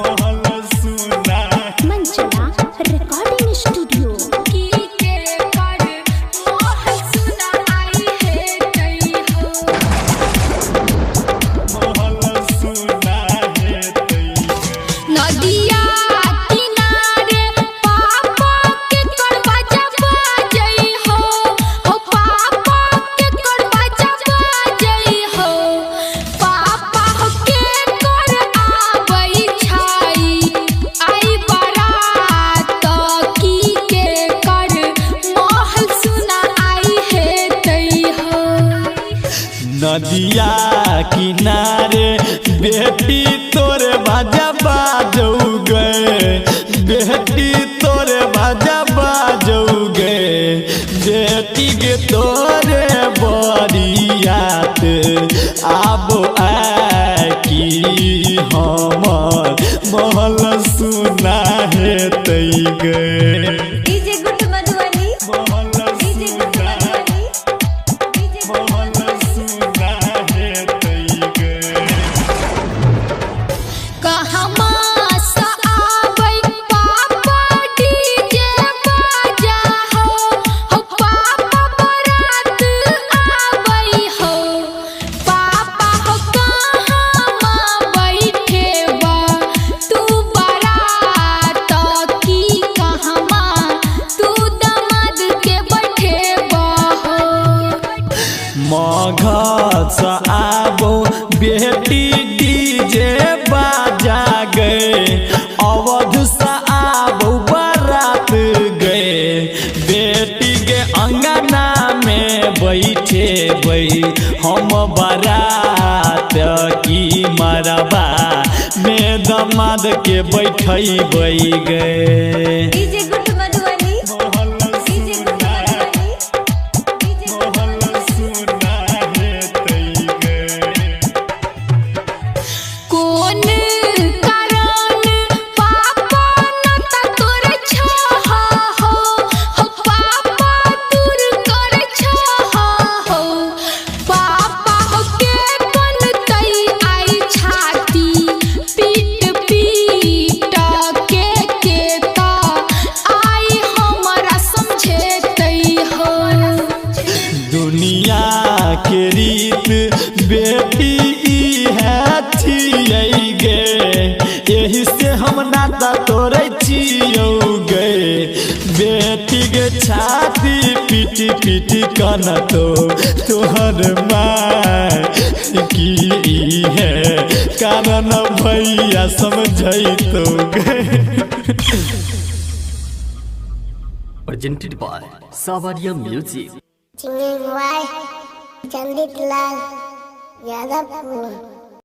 महल सुना। मंचला recording studio. की के कर महल सुना आई हे तई हो। महल सुना हेतै गे। नदिया किनारे पापा के करबजा बाजई हो, हो पापा के करबजा बाजई हो, पापा हो के कर आबई छाई आई बारात की के कर महल सुना आई हे तई हो। नदिया किनारे बेटी तोरे बाजा बाजौ गे, बेटी तोरे बाजा बाजौ गे, बेटी के तोरे बरियात आब आए की हमर महल सुना हेतै गे। डीजे गुड मधुबनी, महल डीजे गुड सुना, मधुबनी, डीजे गुड महल सुना हेतै गे। कहमा स आबै पापा डीजे बाजा हो, हो पापा बारात आबै हो, पापा हो कहमा बैठेबा तू बारात की कहमा तू दामाद के बैठेबा हो। मगध आबो बेटी डीजे बाजा गए, अवध से आबो बारात गए, बेटी के अंगना में बैठे बै हम बारात की मरबा में दमाद के बैठेबै गए। DJ good Madhubani, DJ good Madhubani, DJ good Madhubani. कोन कारण पापा नता तोर छहा हो, हो पापा दूर कर छहा हो, पापा हो के बनतई आई छाती पीट पीट के ता आई हमरा समझेतई हो। दुनिया के रीत बेटी ई है छियै गे, एही से हम नाता तोड़ै छियौ गे, बेटी के छाती पीटी पीटी कनतो तोहर माय की ई है कारण भैया समझैतो गे। Presented by Savaria Music. Singing by Chandit Lal Yadavpur.